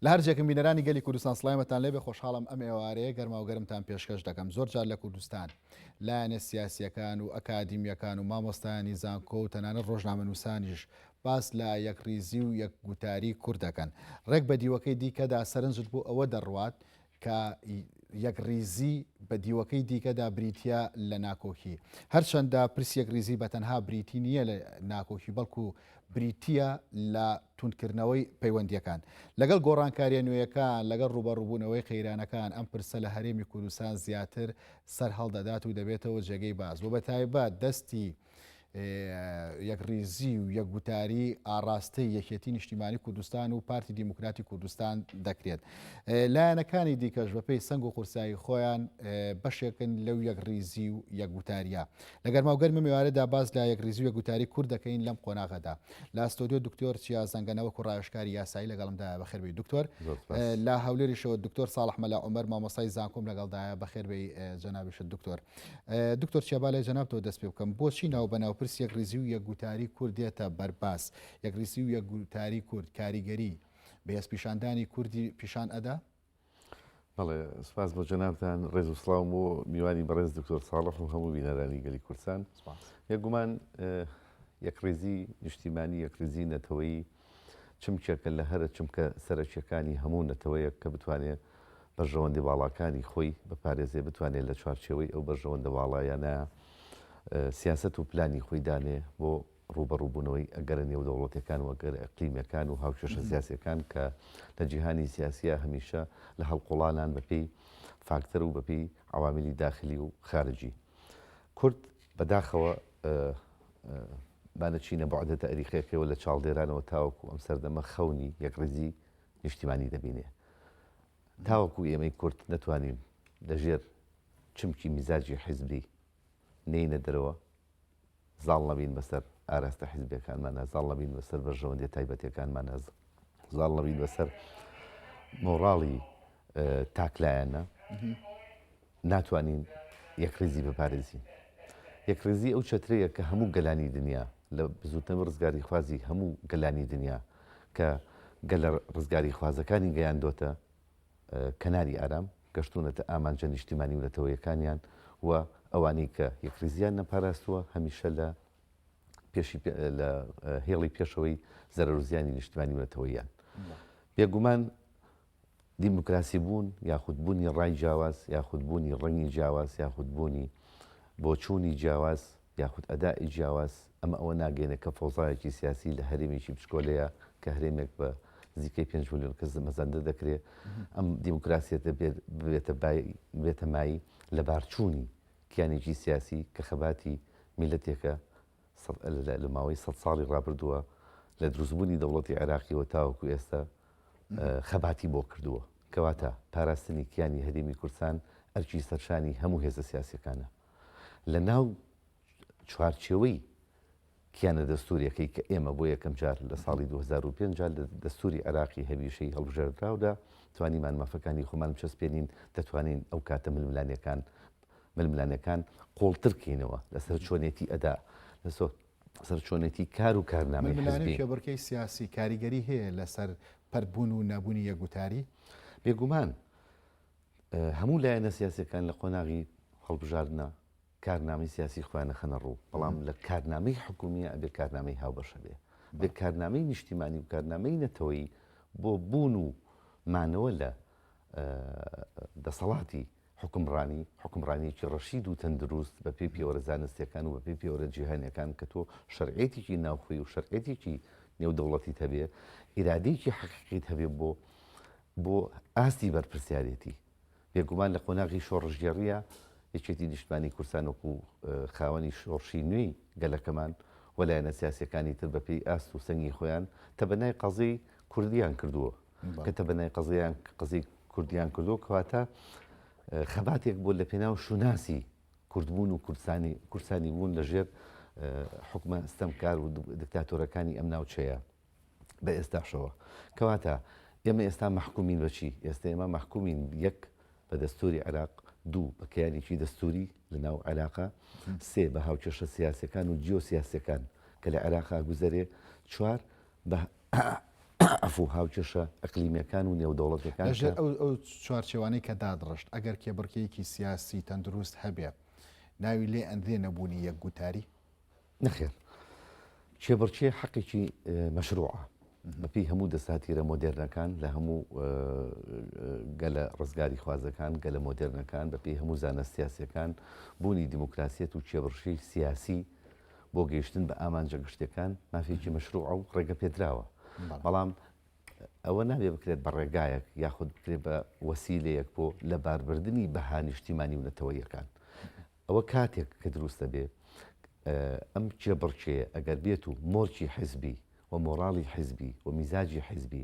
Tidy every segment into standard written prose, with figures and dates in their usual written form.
لە هەر جێکم بینەرانی گەلی کوردستان سڵایمەتان لێبێ خۆشحاڵم ئەم ئێوارەیە گەرماوگەرمتان پێشکەش دەکەم زۆر جار لە کوردستان لایەنە سیاسیەکان و ئەکادیمیەکان و مامۆستایانی زانکۆ و تەنانەت ڕۆژنامەنووسانیش باس لە یەکڕیزی و یەکگوتاری کورد دەکەن ڕێک بە دیوەکەی دیکەدا سەرنجت بۆ ئەوە دەڕوات کە یەکڕیزی بە دیوەکەی دیکەدا بریتییە لە ناکۆکی. هەرچەندە پرسی یەکڕیزی بە تەنها بریتی نییە لە ناکۆکی، بەڵکو بریتییە لە توندکردنەوەی پەیوەندییەکان. لەگەڵ گۆڕانکارییە نوێیەکان، لەگەڵ ڕووبەڕووبوونەوەی قەیرانەکان، ئەم پرسە لە هەرێمی کوردستان زیاتر سەرهەڵدەدات و دەبێتەوە جێگەی باس و بەتایبەت دەستی یەکڕیزی و یەکگوتاری ئاڕاستەی یەکێتی نیشتیمانی کوردستان و پارتی دیموکراتی کوردستان دەکرێت. لایەنەکانی دیکەش بەپێی سەنگ و قورسایی خۆیان بەشێکن لەو یەکڕیزی و یەکگوتاریە. لە گەرماوگەرمی مێوارەدا باس لە یەکڕیزی و یەکگوتاری کورد دەکەین لەم قۆناغەدا. لە ستۆدیۆ دکتۆر چیا زەنگەنە وەکو ڕاوێژکاری یاسایی لەگەڵمدایە بەخێربێی دکتۆر. لە هەولێریشەوە دکتۆر ساڵح مەلا عومەر مامۆستای زانکۆم لەگەڵدایە بەخێربێی جەنابیشت دکتۆر. دکتۆر چیا با لای جەنابتەوە دەست پێ بکەم، بۆچی ناوبەناو پرسی یەکڕیزی و یەکگوتاری کورد دێتە بەرباس؟ یەکڕیزی و یەکگوتاری کورد کاریگەری بەهێز پیشاندانی کوردی پیشان ئەدا؟ بەڵێ سپاس بۆ جەنابتان، ڕێز و سڵاوم بۆ میوانی بەڕێز دکتۆر ساڵح و هەموو بینەرانی گەلی کوردستان. بێگومان یەکڕیزی نیشتیمانی، یەکڕیزی نەتەوەیی چمکێکە لە هەرە چمکە سەرەکییەکانی هەموو نەتەوەیەک کە بتوانێ بەرژەوەندی باڵاکانی خۆی بپارێزێ، بتوانێ لە چوارچێوەی ئەو بەرژەوەندە باڵایانە سیاسەت و پلانی خۆی دانێ بۆ ڕووبەڕووبوونەوەی ئەگەرە نێودەوڵەتیەکان و ئەگەرە ئیقلیمیەکان و هاوکێشە سیاسیەکان کە لە جیهانی سیاسیە هەمیشە لە هەڵقوڵانان بەپێی فاکتەر و بەپێی عەوامیلی داخلی و خارجی. کورد بەداخەوە با نەچینە بوعدە تاریخیەکەوە لە چاڵدێرانەوە تاوەکو ئەم سەردەمە خەونی یەکڕیزی نیشتیمانی دەبینێ. تاوەکو ئێمەی کورد نەتوانین لەژێر چمکی میزاجی حیزبی نێینە دەرەوە، زاڵ نەبین بەسەر ئاراستە حیزبیەکانمانا، زاڵ نەبین بەسەر بەرژەوەندیە تایبەتیەکانمانا، زاڵ نەبین بەسەر مۆڕاڵی تاکلایەنە، ناتوانین یەکڕیزی بپارێزین. یەکڕیزی ئەو چەترەیە کە هەموو گەلانی دنیا لە بزووتنەوەی ڕزگاریخوازی هەموو گەلانی دنیا کە گەلە ڕزگاریخوازەکانی گەیاندۆتە کەناری ئارام، گەشتوونەتە ئامانجە نیشتیمانی و نەتەوەیەکانیان و ئەوانەی کە یەکڕیزیان نەپاراستووە هەمیشە لە پێشی لە هێڵی پێشەوەی زەرەر و زیانی نیشتمانی و نەتەوەییان. بێگومان دیموکراسی بوون یاخود بوونی ڕای جیاواز یاخود بوونی ڕەنگی جیاواز یاخود بوونی بۆچوونی جیاواز یاخود ئەدائی جیاواز ئەمە ئەوە ناگەیەنێ کە فەوزایەکی سیاسی لە هەرێمێکی بچکۆلەیە کە هەرێمێک بە نزیکەی پێنج ملیۆن کەس مەزەندە دەکرێ ئەم دیموکراسیەتە ببێتە بێتە مای لەبارچوونی کیانێکی سیاسی کە خەباتی میلەتێکە لە ماوەی سەد ساڵی ڕابردووە لە دروستبوونی دەوڵەتی عێراقیەوە تاوەکو ئێستا خەباتی بۆ کردووە. کەواتە پاراستنی کیانی هەرێمی کوردستان ئەرکی سەرشانی هەموو هێزە سیاسیەکانە. لە ناو چوارچێوەی کیانە دەستوریەکەی کە ئێمە بۆ یەکەم جار لە ساڵی 2005 لە دەستوری عێراقی هەمیشەی هەڵبژێردراودا توانیمان مافەکانی خۆمان بچەسپێنین، دەتوانین ئەو کاتە ململانێکان ململانێکان قوڵتر کەینەوە لەسەر چۆنێتی ئەدا لەسەر سەر چۆنێتی کار و کارنامەی ململانێ و کێبڕکێی سیاسی کاریگەری هەیە لەسەر پەرتبوون و نەبوونی یەکگوتاری؟ بێگومان هەموو لایەنە سیاسیەکان لە قۆناغی هەڵبژاردنە کارنامەی سیاسی خۆیان ئەخەنە ڕوو، بەڵام لە کارنامەی حکومیە ئەبێ کارنامەی هاوبەش هەبێ. بێ کارنامەی نیشتیمانی و کارنامەی نەتەوەیی بۆ بوون و مانەوە لە دەسەڵاتی حوکمڕانی، حوکمڕانییەکی ڕەشید و تەندروست بە پێی پێوەرە زانستییەکان و بە پێی پێوەرە جیهانییەکان کە تۆ شەرعیەتێکی ناوخۆی و شەرعیەتێکی نێودەوڵەتیت هەبێ، ئیرادەیەکی حەقیقیت هەبێ بۆ بۆ ئاستی بەرپرسیارێتی. بێگومان لە قۆناغی شۆڕشگێڕییە یەکێتی نیشتمانی کوردستان وەکو خاوەنی شۆڕشی نوێی گەلەکەمان و لایەنە سیاسییەکانی تر بە پێی ئاست و سەنگی خۆیان تەبەنای قەزیەی کوردیان کردووە. کە تەبەنای قەزیان قەزیەی کوردیان کردووە کەواتە خەباتێک بوو لە پێناو شوناسی کوردبوون و کوردستانی کوردستانی بوون لە ژێر حکومە ستەمکار و دکتاتۆرەکانی ئەم ناوچەیە بە ئێستاشەوە کەواتە ئێمە ئێستا مەحکومین بەچی ئێستا ئێمە مەحکومین یەک بە دەستوری عێراق دوو بە کەیانێکی دەستوری لە ناو عێراقا سێ بە هاوکێشە سیاسەکان و جیۆسیاسەکان کە لە عێراقا گوزەرێ چوار بە عفو. و هاوکێشە ئەقلیمیەکان و نێودەوڵەتیەکان لە ژێر ئەو ئەو چوارچێوانەی کە دادڕشت، ئەگەر کێبڕکێیەکی سیاسی تەندروست هەبێ، ناوی لێ ئەنرێ نەبوونی یەک گوتاری؟ نەخێر. کێبڕکێ حەقێکی مەشروعە. بەپێی هەموو دەساتیرە مۆدێرنەکان لە هەموو گەلە ڕزگاریخوازەکان، گەلە مۆدێرنەکان، بەپێی هەموو زانست سیاسیەکان، بوونی دیموکراسیەت و کێبڕکێی سیاسی بۆ گەیشتن بە ئامانجە گشتیەکان مافێکی مەشروعە و ڕێگەپێدراوە. بەڵام ئەوە نابێ بکرێت بە ڕێگایەک یاخود بکرێت بە وەسیلەیەک بۆ لەباربردنی بەها نیشتیمانی و نەتەوەییەکان. ئەوە کاتێک کە دروست دەبێ ئەم کێبڕکێیە ئەگەر بێت و مۆرکی حیزبی و مۆڕاڵی حیزبی و میزاجی حیزبی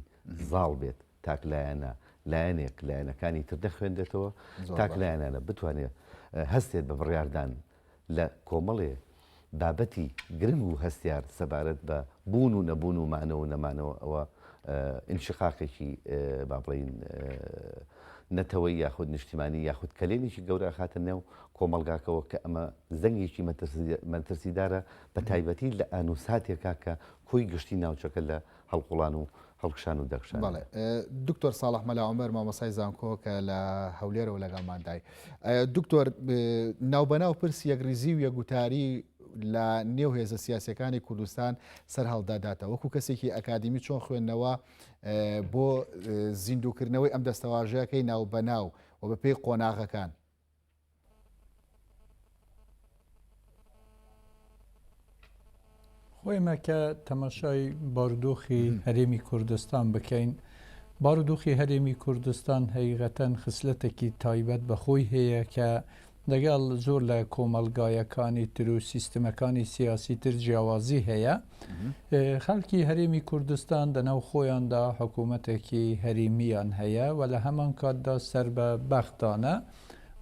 زاڵ بێت، تاکلایەنە لایەنێک لایەنەکانی تر نەخوێندێتەوە، تاکلایەنانە بتوانێت هەستێت بە بڕیاردان لە کۆمەڵێ بابەتی گرنگ و هەستیار سەبارەت بە بوون و نەبوون و مانەوە و نەمانەوە ئەوە ئینشقاقێکی با بڵێین نەتەوەیی یاخود نیشتیمانی یاخود کەلێنێکی گەورە ئەخاتە نێو کۆمەڵگاکەوە کە ئەمە زەنگێکی مەترسیدارە بە تایبەتی لە ئان و ساتێکا کە کۆی گشتی ناوچەکە لە هەڵقوڵان و هەڵکشان و داکشان. بەڵێ دکتۆر ساڵح مەلا عومەر مامۆستای زانکۆ کە لە هەولێرەوە لەگەڵماندای. دکتۆر ناوبەناو پرسی یەکڕیزی و یەکگوتاری لە نێو هێزە سیاسیەکانی کوردستان سەرهەڵداداتە وەکو کەسێکی ئەکادیمی چۆن خوێندنەوە بۆ زیندووکردنەوەی ئەم دەستەواژەکەی ناوبەناو و بەپێی قۆناغەکان؟ خۆ ئێمە کە تەماشای بارودۆخی هەرێمی کوردستان بکەین بارودۆخی هەرێمی کوردستان هەیغەتەن خسلەتێکی تایبەت بە خۆی هەیە کە لەگەڵ زۆر لە کۆمەڵگایەکانی تر و سیستمەکانی سیاسی تر جیاوازی هەیە. خەڵکی هەرێمی کوردستان دەناو خۆیاندا حکوومەتێکی هەرێمیان هەیە و لە هەمان کاتدا سەر بە بەغدانە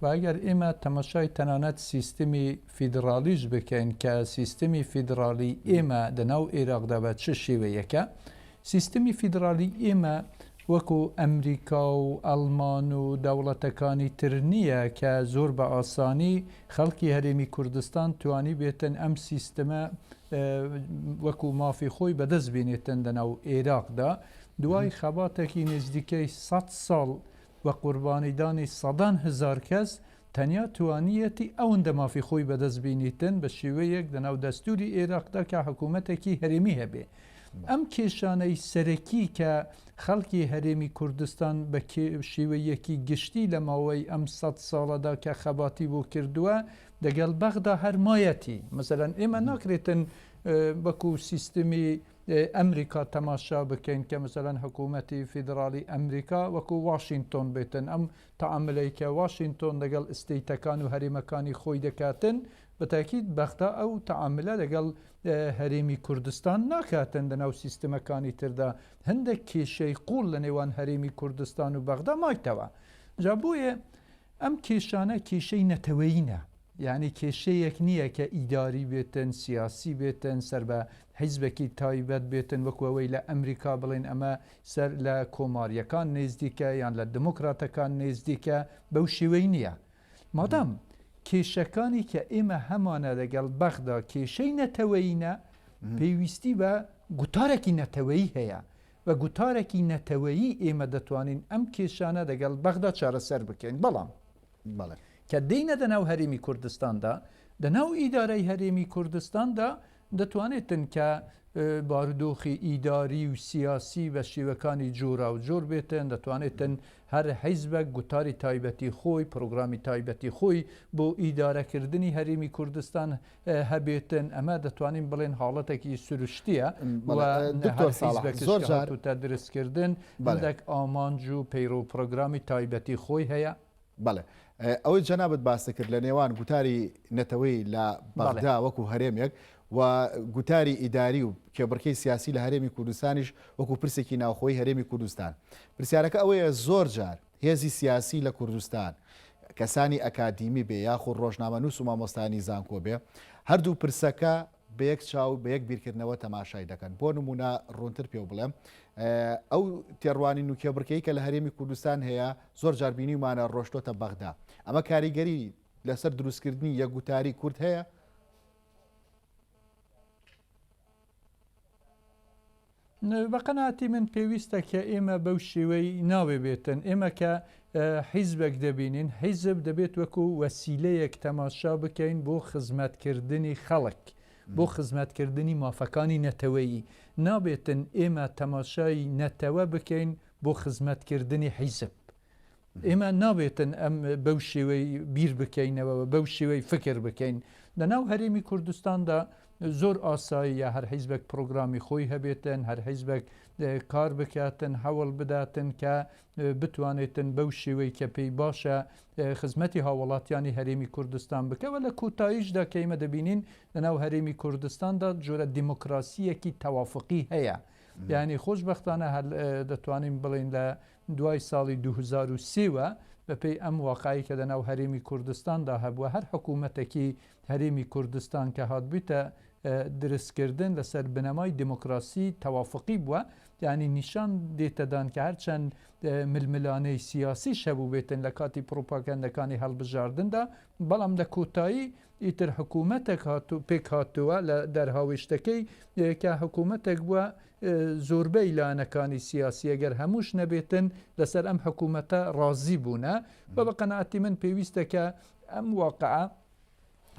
و ئەگەر ئێمە تەماشای تەنانەت سیستمی فیدڕاڵیش بکەین کە سیستمی فیدڕاڵی ئێمە دەناو ئێراقدا بە چ شێوەیەکە سیستمی فیدڕالی ئێمە وەکو ئەمریکا و ئەڵمان و دەوڵەتەکانی تر نییە کە زۆر بە ئاسانی خەڵکی هەرێمی کوردستان توانیبێتن ئەم سیستمە وەکو مافی خۆی بەدەست بێنێتن لەناو ئێراقدا دوای خەباتێکی نزیکەی سەد ساڵ و قوربانیدانی سەدان هەزار کەس تەنیا توانیەتی ئەوەندە مافی خۆی بەدەست بینیتن بە شێوەیەک لەناو دەستوری ئێراقدا کە حکوومەتێکی هەرێمی هەبێ. ئەم کێشانەی سەرەکی کە خەڵکی هەرێمی کوردستان بە شێوەیەکی گشتی لە ماوەی ئەم سەد ساڵەدا کە خەباتی بۆ کردووە دەگەڵ بەغدا هەر مایەتی. مەسەلەن ئێمە ناکرێتن وەکو سیستمی ئەمریکا تەماشا بکەین کە مەسەلەن حکوومەتی فیدراڵی ئەمریکا وەکو واشینتۆن بێتن ئەم تەعاملەی کە واشینتۆن لەگەڵ state ەکان و هەرێمەکانی خۆی دەکاتن بە تاکید بەغدا ئەو تەعاملە لەگەڵ هەرێمی کوردستان ناکاتن لەناو سیستمەکانی تردا هەندێک کێشەی قوڵ لە نێوان هەرێمی کوردستان و بەغدا مایتەوە جا بۆیە ئەم کێشانە کێشەی نەتەوەیینە یانی کێشەیەک نییە کە ئیداری بێتن، سیاسی بێتن، سەر بە حیزبێکی تایبەت بێتن، وەکو ئەوەی لە ئەمریکا بڵێن ئەمە سەر لە کۆمارییەکان نێزدیکە یان لە دموکراتەکان نێزدیکە، بەو شێوەی نییە. مادام کێشەکانی کە ئێمە هەمانە لەگەڵ بەغدا کێشەی نەتەوەیینە، پێویستی بە گوتارێکی نەتەوەیی هەیە. بە گوتارێکی نەتەوەیی ئێمە دەتوانین ئەم کێشانە لەگەڵ بەغدا چارەسەر بکەین، بەڵام کە دێینە دەناو هەرێمی کوردستاندا، دەناو ئیدارەی هەرێمی کوردستاندا دەتوانێتن کە بارودۆخی ئیداری و سیاسی بە شێوەکانی جۆراوجۆر بێتن، دەتوانێتن هەر حیزبەک گوتاری تایبەتی خۆی، پرۆگرامی تایبەتی خۆی بۆ ئیدارەکردنی هەرێمی کوردستان هەبێتن، ئەمە دەتوانین بڵێن حاڵەتێکی سروشتییە و دکتۆر ساڵح زۆر جار هاتووتە دروستکردن هەندێک ئامانج و پەیڕەو و پرۆگرامی تایبەتی خۆی هەیە. بەڵێ ئەوەی جەنابت باست کرد لە نێوان گوتاری نەتەوەی لە بەغدا وەکو هەرێمێک و گوتاری ئیداری و کێبڕکێی سیاسی لە هەرێمی کوردستانیش وەکو پرسێکی ناوخۆی هەرێمی کوردستان. پرسیارەکە ئەوەیە زۆر جار هێزی سیاسی لە کوردستان کەسانی ئەکادیمی بێ یاخود ڕۆژنامەنووس و مامۆستایانی زانکۆ بێ هەردوو پرسەکە بە یەک چاو بە یەک بیرکردنەوە تەماشای دەکەن بۆ نمونە ڕوونتر پێو بڵێم ئەو تێڕوانین و کێبڕکێی کە لە هەرێمی کوردستان هەیە زۆر جار بینیومانە ڕۆشتۆتە بەغدا ئەمە کاریگەری لەسەر دروستکردنی یەکگوتاری کورد هەیە؟ بە قەناعەتی من پێویستە کە ئێمە بەو شێوەی ناوێ بێتن. ئێمە کە حیزبێک دەبینین، حیزب دەبێت وەکو وەسیلەیەک تەماشا بکەین بۆ خزمەتکردنی خەڵک، بۆ خزمەتکردنی مافەکانی نەتەوەیی. نابێتن ئێمە تەماشای نەتەوە بکەین بۆ خزمەتکردنی حیزب. ئێمە نابێتن ئەم بەو شێوەی بیر بکەینەوە و بەو شێوەی فکر بکەین. لەناو هەرێمی کوردستاندا زۆر ئاساییە هەر حیزبێک پرۆگرامی خۆی هەبێتن، هەر حیزبێک کار بکاتن، هەوڵ بداتن کە بتوانێتن بەو شێوەی کە پێی باشە خزمەتی هاوڵاتیانی هەرێمی کوردستان بکە و لە کۆتاییشدا کە ئێمە دەبینین لەناو هەرێمی کوردستاندا جۆرە دیموکراسییەکی تەوافقی هەیە. یانی خۆشبەختانە هەر دەتوانین بڵێین لە دوای ساڵی 2003 وە بەپێی ئەم واقعەی کە لەناو هەرێمی کوردستاندا هەبووە هەر حکوومەتێکی هەرێمی کوردستان کە هاتبیتە درستکردن لەسەر بنەمای دیموکراسی تەوافقی بووە یعنی نیشان دێتەدان کە هەرچەند ململانێی سیاسیش هەبووبێتن لە کاتی پڕوپاگەندەکانی هەڵبژاردندا بەڵام لە کۆتایی ئیتر حکوومەتێک هاتو پێک هاتووە لە دەرهاوێشتەکەی کە حکوومەتێک بووە زۆربەی لایەنەکانی سیاسی ئەگەر هەمووش نەبێتن لەسەر ئەم حکوومەتە ڕازی بوونە و بە قەناعەتی من پێویستە کە ئەم واقعە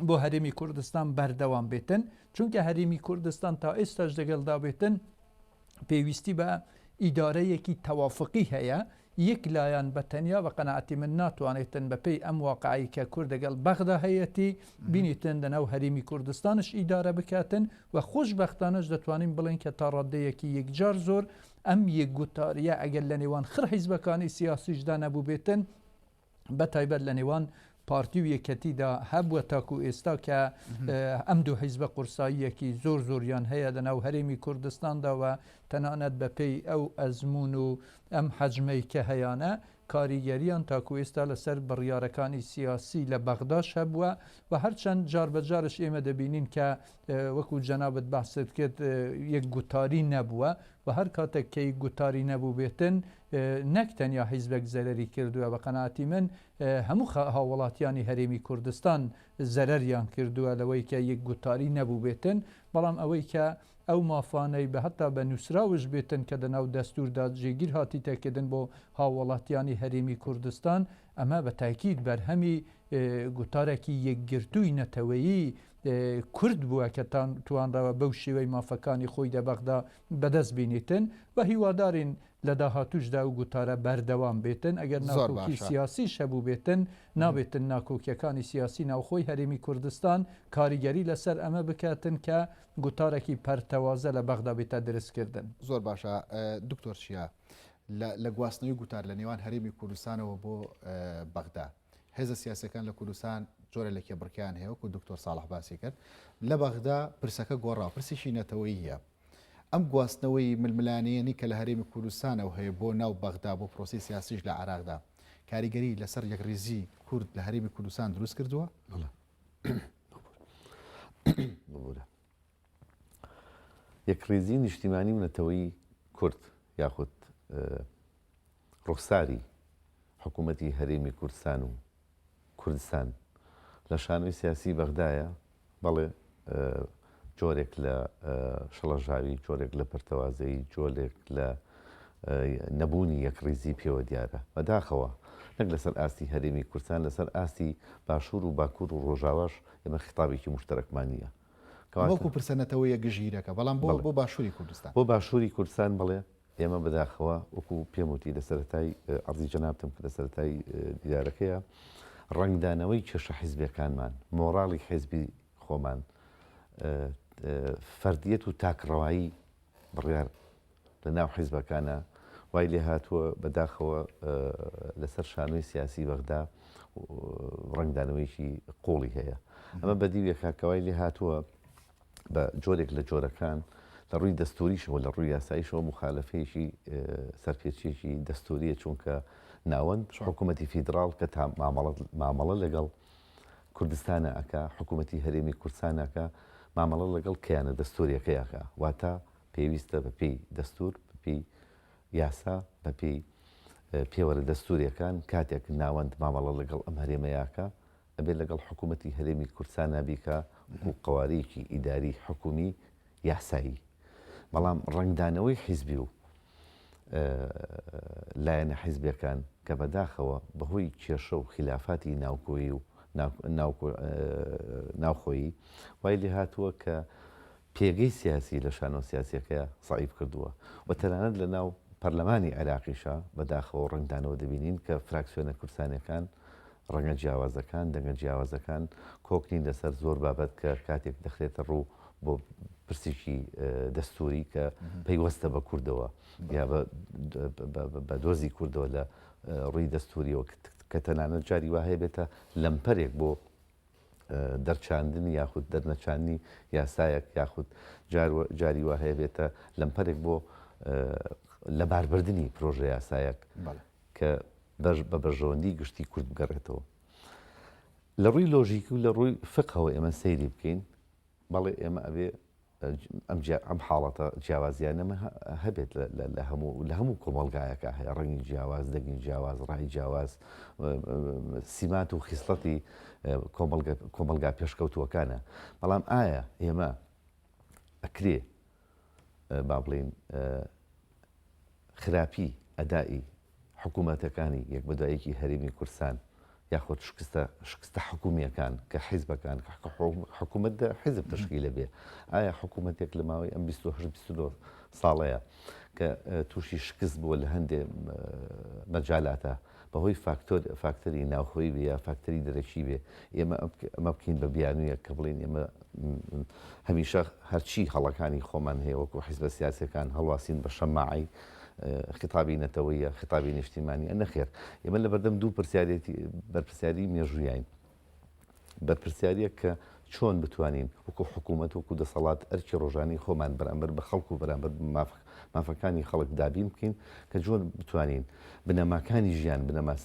بۆ هەرێمی کوردستان بەردەوام بێتن چونکە هەرێمی کوردستان تا ئێستاش دەگەڵدا بێتن پێویستی بە ئیدارەیەکی تەوافقی هەیە یەک لایەن بە تەنیا بە قەناعەتی من ناتوانێتن بە پێی ئەم واقعەی کە کورد دەگەڵ بەغدا هەیەتی بینیتن لەناو هەرێمی کوردستانش ئیدارە بکاتن و خۆشبەختانەش دەتوانین بڵێین کە تا ڕادەیەکی یەکجار زۆر ئەم یەکگوتاریە ئەگەر لە نێوان خڕ حیزبەکانی سیاسیشدا نەبووبێتن بە تایبەت لە نێوان پارتی و یەکەتیدا هەبووە تاکو ئێستا کە ئەم دوو حیزبە قورساییەکی زۆر زۆریان هەیە لە ناو هەرێمی کوردستاندا و تەنانەت بە پێی ئەو ئەزموون و ئەم حەجمەی کە هەیانە کاریگەریان تاکو ئێستا لەسەر بڕیارەکانی سیاسی لە بەغداش هەبووە و هەرچەند جار بە جارش ئێمە دەبینین کە وەکو جەنابت باست کرد یەک گوتاری نەبووە و هەر کاتێک کە یەک گوتاری نەبووبێتن نەک تەنیا حیزبێک زەرەری کردووە بە قەناعەتی من هەموو هاووڵاتیانی هەرێمی کوردستان زەرەریان کردووە لەوەی کە یەک گوتاری نەبووبێتن بەڵام ئەوەی کە ئەو مافانەی بە هەتا بە نووسراوش بێتن کە دەناو دەستووردا جێگیر هاتیتەکردن بۆ هاووڵاتیانی هەرێمی کوردستان ئەمە بە تاکید بەرهەمی گوتارێکی یەکگرتووی نەتەوەیی کورد بووە کە توانراوە بەو شێوەی مافەکانی خۆی لە بەغدا بەدەست بینیتن و هیوادارین لە داهاتووشدا ئەو گوتارە بەردەوام بێتن، ئەگەر زۆر ناکۆکی باشە. سیاسیش هەبووبێتن، نابێتن ناکۆکیەکانی سیاسی ناوخۆی هەرێمی کوردستان کاریگەری لەسەر ئەمە بکاتن کە گوتارێکی پەرتەوازە لە بەغدا بێتە درستکردن. زۆر باشە دکتۆر چیا، لە لە گواستنەوەی گوتار لە نێوان هەرێمی کوردستانەوە بۆ بەغدا، هێزە سیاسیەکان لە کوردستان جۆرە لە کێبڕکێیان هەیە وەکو دکتۆر ساڵح باسی کرد، لە بەغدا پرسەکە گۆڕاوە، پرسێکی نەتەوەییە، ئەم گواستنەوەی ململانێیەنی کە لە هەرێمی کوردستانەوە هەیە بۆ ناو بەغدا بۆ پرۆسەی سیاسیش لە عێراقدا کاریگەری لەسەر یەکڕیزی کورد لە هەرێمی کوردستان دروست کردووە؟ ببورە. یەکڕیزی نیشتیمانی و نەتەوەیی کورد یاخود ڕوخساری حکوومەتی هەرێمی کوردستان و کوردستان لە شانۆی سیاسی بەغدایە، بەڵێ جۆرێک لە شڵەژاوی، جۆرێک لە پەرتەوازەیی، جۆرێک لە نەبوونی یەکڕیزی پێوە دیارە. بەداخەوە نەک لەسەر ئاستی هەرێمی کوردستان، لەسەر ئاستی باشوور و باکوور و ڕۆژاواش ئێمە خیتابێکی موشتەرەکمان نییە. کەواتە وەکو پرسە نەتەوەیە گشتگیرەکە، بەڵام بۆ بۆ باشووری کوردستان. بۆ باشووری کوردستان بەڵێ، ئێمە بەداخەوە وەکو پێم وتی لە سەرەتای عەرزی جەنابتم کرد لە سەرەتای دیدارەکەیە ڕەنگدانەوەی کێشە حیزبیەکانمان، مۆڕاڵی حیزبی خۆمان، فەردیەت و تاکڕەوایی بڕیار لە ناو حیزبەکانە وای لێ هاتووە بەداخەوە لەسەر شانۆی سیاسی بەغدا ڕەنگدانەوەیەکی قوڵی هەیە. ئەمە بەدیوێکە کە وای لێ هاتووە بە جۆرێک لە جۆرەکان لە ڕووی دەستوریشەوە لە ڕووی یاساییشەوە موخالەفەیەکی سەرپێچیەکی دەستوریە چونکە ناوەند حکوومەتی فیدراڵ کە تا مامەڵە لەگەڵ کوردستانە ئەکا حکوومەتی هەرێمی کوردستانەکە مامەڵە لەگەڵ کەیانە دەستوریەکەیەکە واتە پێویستە بەپێی دەستور بەپێی یاسا بەپێی پێوەرە دەستوریەکان کاتێک ناوەند مامەڵە لەگەڵ ئەم هەرێمەیەکە ئەبێ لەگەڵ حکوومەتی هەرێمی کوردسانا بیکا وەکوو قەوارەیەکی ئیداری حکوومی یاسایی. بەڵام ڕەنگدانەوەی حیزبی و لایەنە حیزبیەکان کە بەداخەوە بەهۆی کێشە و خیلافاتی ناوکۆیی و ناوخۆیی وای لێهاتووە کە پێگەی سیاسی لە شانۆ سیاسیەکەیا زەعیف کردووە و تەنانەت لە ناو پەرلەمانی عێراقیشا بەداخەوە ڕەنگدانەوە دەبینین کە فراکسیۆنە کوردستانیەکان ڕەنگە جیاوازەکان، دەنگە جیاوازەکان کۆک نین لەسەر زۆر بابەت کە کاتێک دەخرێتە ڕوو بۆ پرسێکی دەستوری کە پەیوەستە بە کوردەوە یا بە دۆزی کوردەوە لە ڕووی دەستوریەوە کە تەنانەت جاری وا هەیە بێتە لەمپەرێک بۆ دەرچاندنی یاخود دەرنەچاندنی یاسایەک یاخود جاری وا هەیە بێتە لەمپەرێک بۆ لەباربردنی پرۆژە یاسایەک کە بە بەرژەوەندی گشتی کورد بگەڕێتەوە. لە ڕووی لۆژیکی و لە ڕووی فقهەوە ئێمە سەیری بکەین، بەڵێ ئێمە ئەبێ ئەم ئەم حاڵەتە جیاوازیانەمە هەبێت لە هەموو لە هەموو کۆمەڵگایەکە هەیە ڕەنگی جیاواز دەنگی جیاواز ڕای جیاواز سیمات و خیسڵەتی کۆمەڵگا پێشکەوتووەکانە بەڵام ئایا ئێمە ئەکرێ با بڵێین خراپی ئەدائی حکوومەتەکانی یەک بەدوای یەکی هەرێمی کوردستان یاخود شکستە شکستە حکومییەکان کە حیزبەکان کە حکوومەت دە حیزب تەشکیلە بێ ئایا حکوومەتێک لە ماوەی ئەم 28 29 ساڵەیە کە تووشی شکست بووە لە هەندێ مەجالاتە بەهۆی فاکتۆر فاکتەری ناوخۆی بێ یا فاکتەری دەرەکی بێ ئێمە ئەمە بکەین بە بیانوویەک کە بڵێین ئێمە هەمیشە هەرچی هەڵەکانی خۆمان هەیە وەکو حیزبە سیاسیەکان هەڵواسین بە شەماعەی خیتابی نەتەوەیە خیتابی نیشتیمانیە نەخێر ئێمە لە بەردەم دوو پرسیارێتی بەرپرسیاری مێژوویین بەرپرسیاریەک کە چۆن بتوانین وەکو حکوومەت وەکو دەسەڵات ئەرکی ڕۆژانی خۆمان بەرامبەر بە خەڵک و بەرامبەر مافەکانی خەڵک دابین بکەین کە جۆن بتوانین بنەماکانی ژیان بنەما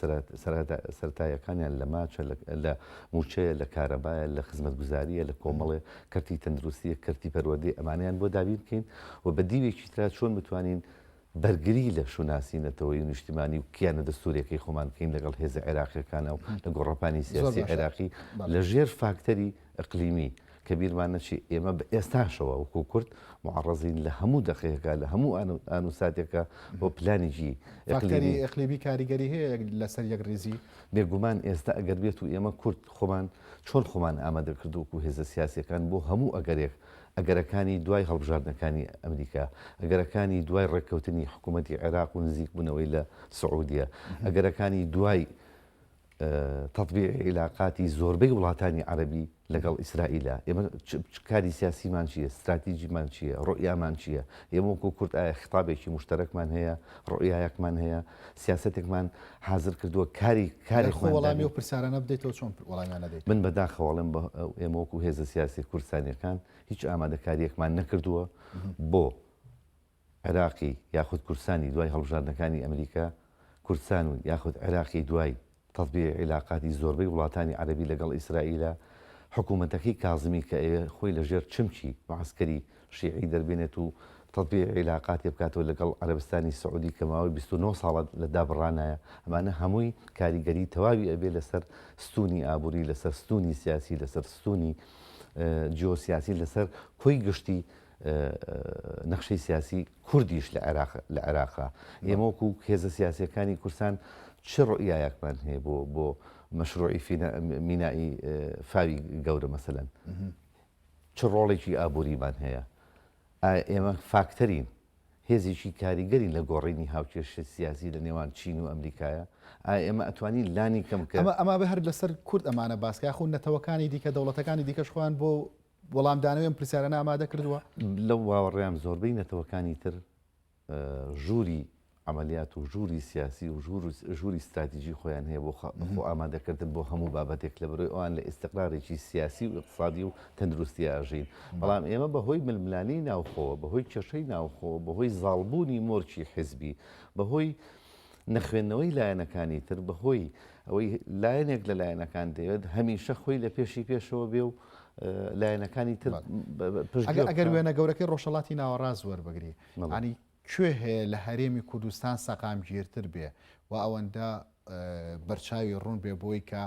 سەرەتاییەکانیان لە ماچە لە مووچەیە لە کارەبایە لە خزمەتگوزارییە لە کۆمەڵێ کەرتی تەندروستیە کەرتی پەروەردەی ئەمانەیان بۆ دابین بکەین و بە دیوێکی ترا چۆن بتوانین بەرگری لە شوناسی نەتەوەیی و نیشتیمانی و کیانە دەستووریەکەی خۆمان بکەین لەگەڵ هێزە عێراقیەکانە و لە گۆڕەپانی سیاسی عێراقی لە ژێر فاکتەری ئیقلیمی کە بیرمان نەچێ ئێمە بە ئێستاشەوە وەکوو کورد موعەڕەزین لە هەموو دەقەیەکا لە هەموو ئان و ساتێکا بۆ پلانێکی ئیقلیمی. فاکتەری ئیقلیمی کاریگەری هەیە لەسەر یەکڕیزی؟ بێگومان ئێستا ئەگەر بێت و ئێمە کورد خۆمان چۆن خۆمان ئامادە کردووە وەکوو هێزە سیاسییەکان بۆ هەموو ئەگەرێک، ئەگەرەکانی دوای هەڵبژاردنەکانی ئەمریکا، ئەگەرەکانی دوای ڕێککەوتنی حکوومەتی عێراق و نزیکبوونەوەی لە سعوودیە، ئەگەرەکانی دوای تەتبیعی عیلاقاتی زۆربەی وڵاتانی عەرەبی لەگەڵ ئیسرائیلە، ئێمە کاری سیاسیمان چییە، ستراتیجیمان چییە، ڕوئیامان چییە، ئێمە وەکو کورد ئایا خیتابێکی موشتەرەکمان هەیە، ڕوئیایەکمان هەیە، سیاسەتێکمان حازر کردووە، کاری کارێکمان خۆ وەڵامی ئەو پرسیارانە بدەیتەوە چۆن وەڵامیان نەدەیتەوە؟ من بەداخەوە ئەڵێم ئێمە وەکو هێزە سیاسیە کوردستانیەکان هیچ ئامادەکارییەکمان نەکردووە بۆ عێراقی یاخود کوردستانی دوای هەڵبژاردنەکانی ئەمریکا، کوردستان و یاخود عێراقی دوای تەتبیعی عیلاقاتی زۆربەی وڵاتانی عەرەبی لەگەڵ ئیسرائیلا، حکوومەتەکەی کازمی کە ئەیەوێ خۆی لە ژێر چمکی معەسکەری شیعی دەربێنێت و تەتبیعی عیلاقاتێ بکاتەوە لەگەڵ عەرەبستانی سعودی کە ماوەی 29 ساڵە لە دابڕانایە، ئەمانە هەمووی کاریگەری تەواوی ئەبێ لەسەر ستوونی ئابووری، لەسەر ستوونی سیاسی، لەسەر ستوونی جیۆسیاسی، لەسەر کۆی گشتی نەخشەی سیاسی کوردیش لە عێراق لە عێراقا ئێمە وەکو هێزە سیاسیەکانی کوردستان چ ڕوئیایەکمان هەیە بۆ بۆ مەشروعی مینائی فاوی گەورە مەسەلەن چ ڕۆڵێکی ئابووریمان هەیە ئایا ئێمە فاکتەرین هێزێکی کاریگەرین لە گۆڕینی هاوکێشە سیاسی لە نێوان چین و ئەمریکایە ئایا ئێمە ئەتوانین لانی کەم کە ئەمە ئەمە هەر لەسەر کورد ئەمانە باسکە یاخود نەتەوەکانی دیکە دەوڵەتەکانی دیکەش خۆیان بۆ وەڵامدانەوەی ئەم پرسیارانە ئامادە کردووە؟ لەو باوەڕەیام زۆربەی نەتەوەکانی تر ژووری عەمەلیات و ژووری سیاسی و ژووری ستراتیجی خۆیان هەیە بۆ خۆ ئامادەکردن بۆ هەموو بابەتێک لە بەرەی ئەوان لە ئیستقرارێکی سیاسی و ئیقتسادی و تەندروستی ئاژین بەڵام ئێمە بەهۆی ململانێی ناوخۆوە بەهۆی کێشەی ناوخۆ بەهۆی زاڵبوونی مۆرکی حیزبی بەهۆی نەخوێندنەوەی لایەنەکانی تر بەهۆی ئەوەی لایەنێک لە لایەنەکان دەیەوێت هەمیشە خۆی لە پێشی پێشەوە بێ و لایەنەکانی تر پشتگوێ ئەگەر وێنە گەورەکەی ڕۆژهەڵاتی ناوەڕاست وەربگری ینی کوێ هەیە لە هەرێمی کوردستان سەقامگیرتر بێ و ئەوەندە بەرچاوی ڕوون بێ بۆی کە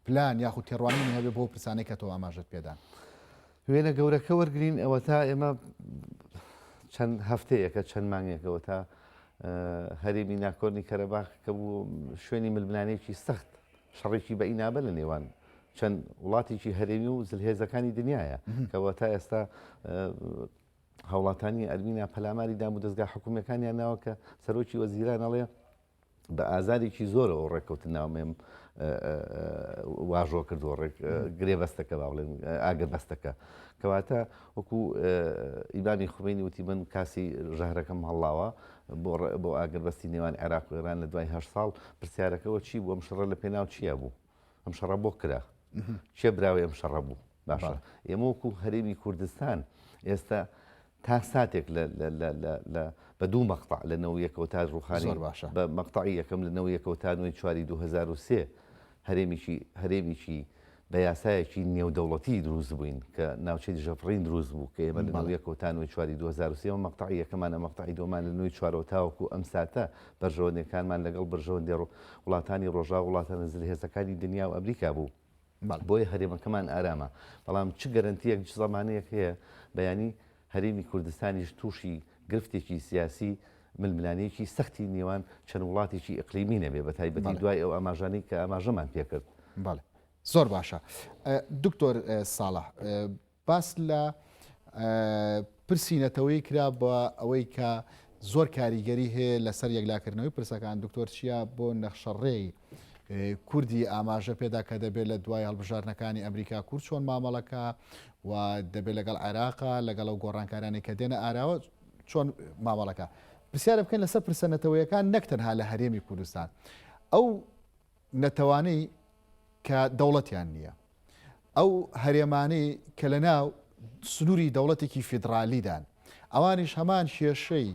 پلان یاخود تێڕوانینی هەبێ بۆ پرسانەی کە تۆ ئاماژەت پێدان. وێنە گەورەکە وەرگین ئەوەتا ئێمە چەند هەفتەیەکە چەند مانگێکەوە تا هەرێمی ناکۆرنی کەرەباخ کە بوو شوێنی ململانێکی سەخت شەڕێکی بە ئینابە لە نێوان چەند وڵاتێکی هەرێمی و زلهێزەکانی دنیاە کەەوە تا ئێستا هاوڵاتانی ئەرمینا پەلاماری دام و دەستگا حکومیەکانیان ناوە کە سەرۆکی وەزیران ئەڵێ بە ئازارێکی زۆرەوە ڕێککەوتنامەم واژۆ کردووە ڕێک گرێبەستەکە با بڵێن ئاگربەستەکە کەواتە وەکو ئیمامی خومینی وتی من کاسی ژەهرەکەم هەڵاوە بۆ ئاگربەستی نێوان عێراق و ئێران لە دوای هە ساڵ پرسیارەکەەوە چی بوو ئەم شەڕە لە پێناو چییە بوو ئەم شەڕە بۆ کرا کێ براوەی ئەم شەڕە بوو باشە ئێمە وەکو هەرێمی کوردستان ئێستا تا ساتێک لە لە لە لە لە بە دوو مەقتەع لە نەوە یەکەوە تا ڕووخانی زۆر باشە. بە مەقتەعی یەکەم لە نەوە یەکەوە تا نۆی چواری 2003 هەرێمیکی هەرێمیکی بە یاسایەکی نێودەوڵەتی دروست بووین کە ناوچەی دژەفڕین دروست بوو کە ئێمە لە نەوە بەڵێ. یەکەوە تا نۆی چواری 2003 ئەمە مەقتەعی یەکەمانە مەقتەعی دووەمان لە نۆی چوارەوە تاوەکو ئەم ساتە بەرژەوەندیەکانمان لەگەڵ بەرژەوەندی وڵاتانی ڕۆژاوا وڵاتانە زلهێزەکانی دنیا و ئەمریکا بوو. بۆیە هەرێمەکەمان ئارامە، بەڵام چ گەرەنتییەک، چ زەمانەیەک هەیە بەیانی هەرێمی کوردستانیش تووشی گرفتێکی سیاسی، ململانێیەکی سەختی نێوان چەند وڵاتێکی ئیقلیمی نەبێ، بەتایبەتی دوای ئەو ئاماژانەی کە ئاماژەمان پێکرد. بەڵێ زۆر باشە دکتۆر ساڵح، باس لە پرسی نەتەوەیی کرا بە ئەوەی کە زۆر کاریگەری هەیە لەسەر یەکلاکردنەوەی پرسەکان، دکتۆر چیا بۆ نەخشەڕێی کوردی ئاماژە پێدا کە دەبێت لە دوای هەڵبژاردنەکانی ئەمریکا کورد چۆن مامەڵەکە و دەبێت لەگەڵ عێراقا لەگەڵ ئەو گۆڕانکارانەی کە دێنە ئاراوە چۆن مامەڵەکە پرسیارە بکەین لەسەر پرسە نەتەوەیەکان نەک تەنها لە هەرێمی کوردستان ئەو نەتەوانەی کە دەوڵەتیان نییە، ئەو هەرێمانەی کە لە ناو سنووری دەوڵەتێکی فیدڕالیدان، ئەوانیش هەمان کێشەی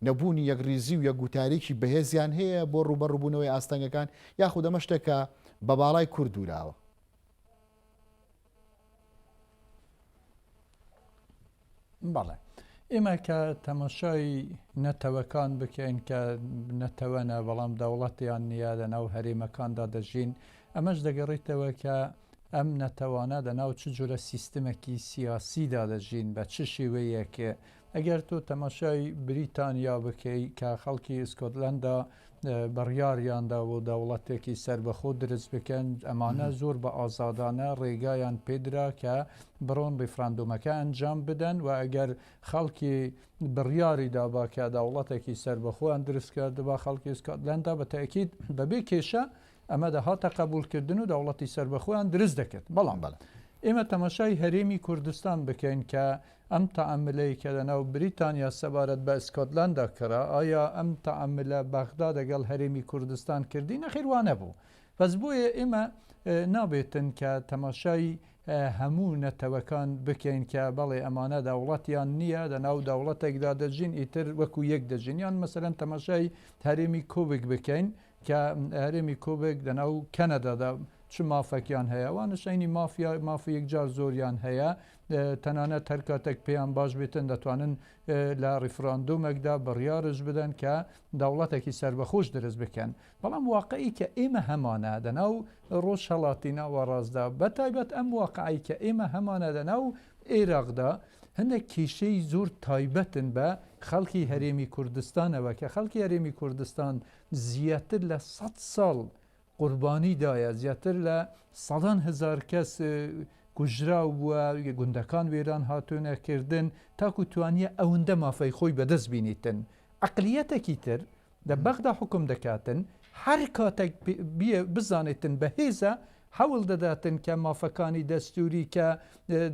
نەبوونی یەکڕیزی و یەکگوتارێکی بەهێزیان هەیە بۆ ڕووبەڕووبوونەوەی ئاستەنگەکان، یاخود ئەمە شتێکە بە باڵای کورد دووراوە؟ بەڵێ ئێمە کە تەماشای نەتەوەکان بکەین کە نەتەوەنە بەڵام دەوڵەتیان نییە لە ناو هەرێمەکاندا دەژین ئەمەش دەگەڕێتەوە کە ئەم نەتەوانە لە ناو چ جۆرە سیستمێکی سیاسیدا دەژین بە چ شێوەیەک ئەگەر تۆ تەماشای بریتانیا بکەی کە خەڵکی ئیسکۆتلەندا بڕیاریاندا بۆ دەوڵەتێکی سەربەخۆ درست بکەن ئەمانە زۆر بە ئازادانە ڕێگایان پێدرا کە بڕۆن ڕیفراندۆمەکە ئەنجام بدەن و ئەگەر خەڵکی بڕیاری دابا کە دەوڵەتێکی سەربەخۆیان درست کردبا خەڵکی ئیسکۆتلەندا بە تەئکید بەبێ کێشە ئەمە دەهاتە قەبوڵکردن و دەوڵەتی سەربەخۆیان درست دەکرد بەڵام ئێمە تەماشای هەرێمی کوردستان بکەین کە ئەم تەعەمولەی کە لەناو بریتانیا سەبارەت بە ئسکۆتلەندا کرا، ئایا ئەم تەعەمولە بەغدا دەگەڵ هەرێمی کوردستان کردی؟ نەخێر وا نەبوو. بەس بۆیە ئێمە نابێتن کە تەماشای هەموو نەتەوەکان بکەین کە بەڵێ ئەمانە دەوڵەتیان نییە، لەناو دەوڵەتێکدا دەژین ئیتر وەکو یەک دەژین. یان مەسەلەن تەماشای هەرێمی کۆبک بکەین کە هەرێمی کۆبک لەناو کەنەدادا چ مافەکیان هەیە، ئەوانش عەینی مافی یەکجار زۆریان هەیە، تەنانەت هەر کاتێک پێیان باش بێتن دەتوانن لە ڕیفراندۆمێکدا بڕیارش بدەن کە دەوڵەتێکی سەربەخۆش درست بکەن. بەڵام واقعی کە ئێمە هەمانە دەناو ڕۆژهەڵاتی ناوەڕاستدا، بە تایبەت ئەم واقعەی کە ئێمە هەمانە دەناو ئێراقدا، هەندێک کێشەی زۆر تایبەتن بە خەڵکی هەرێمی کوردستانەوە کە خەڵکی هەرێمی کوردستان زیاتر لە سەد ساڵ قوربانی دایە، زیاتر لە سەدان هەزار کەس کوژراو بووە، گوندەکان وێران هاتوونە کردن تاکو توانیە ئەوەندە مافەی خۆی بەدەست بینیتن. عەقلیەتێکی تر لە بەغدا حوکم دەکاتن، هەر کاتێک بزانێتن بەهێزە هەوڵ دەداتن کە مافەکانی دەستوری کە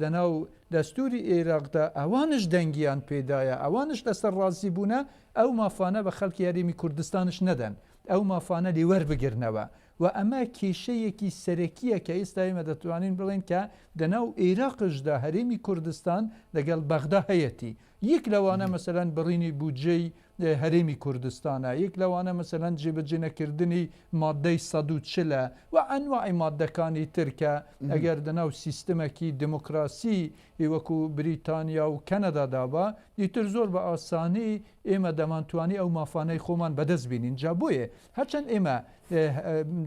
دەناو دەستوری ئێراقدا ئەوانش دەنگیان پێدایە ئەوانش لەسەر ڕازی بوونە ئەو مافانە بە خەڵکی هەرێمی کوردستانش نەدەن ئەو مافانە لێ وەربگرنەوە و ئەمە کێشەیەکی سەرەکییە کە ئێستا ئێمە دەتوانین بڵێین کە دەناو ئێراقشدا هەرێمی کوردستان لەگەڵ بەغدا هەیەتی یەک لەوانە مەسەلەن بڕینی بودجەی هەرێمی کوردستانە، یەک لەوانە مەسەلەن جێبەجێ نەکردنی ماددەی 140 ە و ئەنواعی ماددەکانی تر کە ئەگەر دەناو سیستمەکی دێموکراسی وەکوو بریتانیا و کەنەدا دابا ئیتر زۆر بە ئاسانی ئێمە دەمانتوانی ئەو مافانەی خۆمان بەدەست بینین. جا بۆیە هەرچەند ئێمە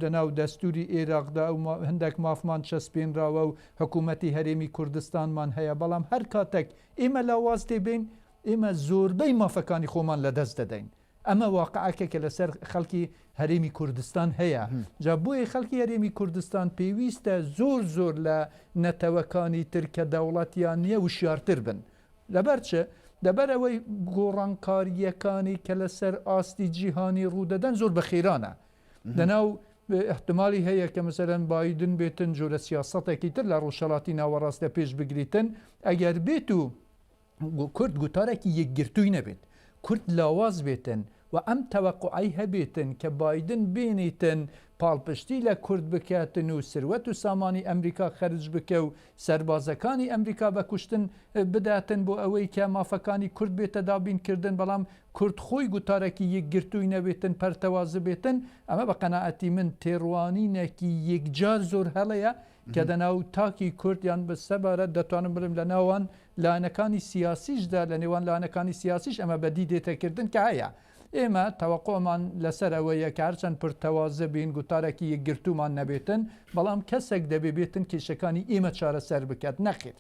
دەناو دەستووری ئێراقدا ئەو هەندێک مافمان چەسپێنراوە و حکوومەتی هەرێمی کوردستانمان هەیە، بەڵام هەر کاتێک ئێمە لاواز دەبین. ئێمە زۆربەی مافەکانی خۆمان لەدەست دەدەین. ئەمە واقعەکە کە لەسەر خەڵکی هەرێمی کوردستان هەیە. جا بۆیە خەڵکی هەرێمی کوردستان پێویستە زۆر زۆر لە نەتەوەکانی تر کە دەوڵەتیان نییە وشیارتر بن. لەبەر چ؟ لەبەر ئەوەی گۆڕانکارییەکانی کە لەسەر ئاستی جیهانی ڕوودەدەن زۆر بە خێرانە. لەناو ئیحتمالی هەیە کە مەسەلەن بایدن بێتن جۆرە سیاسەتێکی تر لە ڕۆژهەڵاتی ناوەڕاست لە پێش بگریتن ئەگەر بێت و کورد گوتارێکی یەکگرتووی نەبێت، کورد لاواز بێتن و ئەم تەوەقوعەی هەبێتن کە بایدن بێنیتن پاڵپشتی لە کورد بکاتن و سروەت و سامانی ئەمریکا خەرج بکە و سەربازەکانی ئەمریکا بە کوشتن بداتن بۆ ئەوەی کە مافەکانی کورد بێتە دابین کردن بەڵام کورد خۆی گوتارێکی یەکگرتووی نەبێتن پەرتەوازە بێتن ئەمە بە قەناعەتی من تێڕوانینێکی یەکجار زۆر هەڵەیە کە دەناو تاکی کورد یان بە سەبارەت دەتوانم بڵێم لە ناوان لایەنەکانی سیاسیشدا لە نێوان لایەنەکانی سیاسیش ئەمە بەدی دێتەکردن کە هەیە ئێمە تەوەقوعمان لەسەر ئەوەیە کە هەرچەند پرتەوازە بین گوتارێکی یەکگرتوومان نەبێتن بەڵام کەسێک دەبێ بێتن کێشەکانی ئێمە چارەسەر بکات نەخێر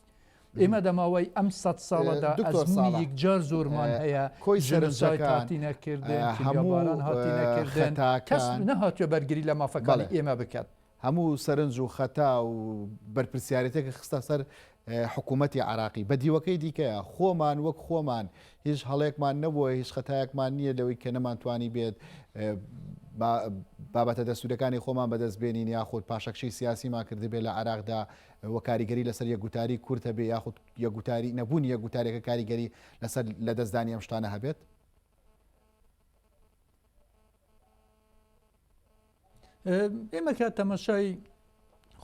ئێمە دەماوەی ئەم سەد ساڵەدا دکتۆر ئەزموونی ساڵح یەکجار زۆرمان هەیە کۆی ژنۆساید سەرنجەکان هاتینەکردن هەموو کیمیاباران هاتینەکردن کەس خەتاکان نەهاتووە بەرگری لە مافەکانی بەڵێ ئێمە بکات. هەموو سەرنج و خەتا و بەرپرسیارێتێکە خستە سەر حکوومەتی عراقی بە دیوەکەی دیکەیە خۆمان وەک خۆمان هیچ هەڵێکمان نەبووە هیچ خەتایەکمان نییە لەوەی کە نەمانتوانی بێت بابەتە دەستورەکانی خۆمان بەدەست بێنین یاخود پاشەکشەی سیاسیمان کردبێت لە عراقدا و کاریگەری لەسەر یەکگوتاری کورد هەبێ یاخود یەکگوتاری نەبوونی یەکگوتارێکە کاریگەری لەسەر لەدەستدانی ئەم شتانە هەبێت؟ ئێمە کە تەمەشای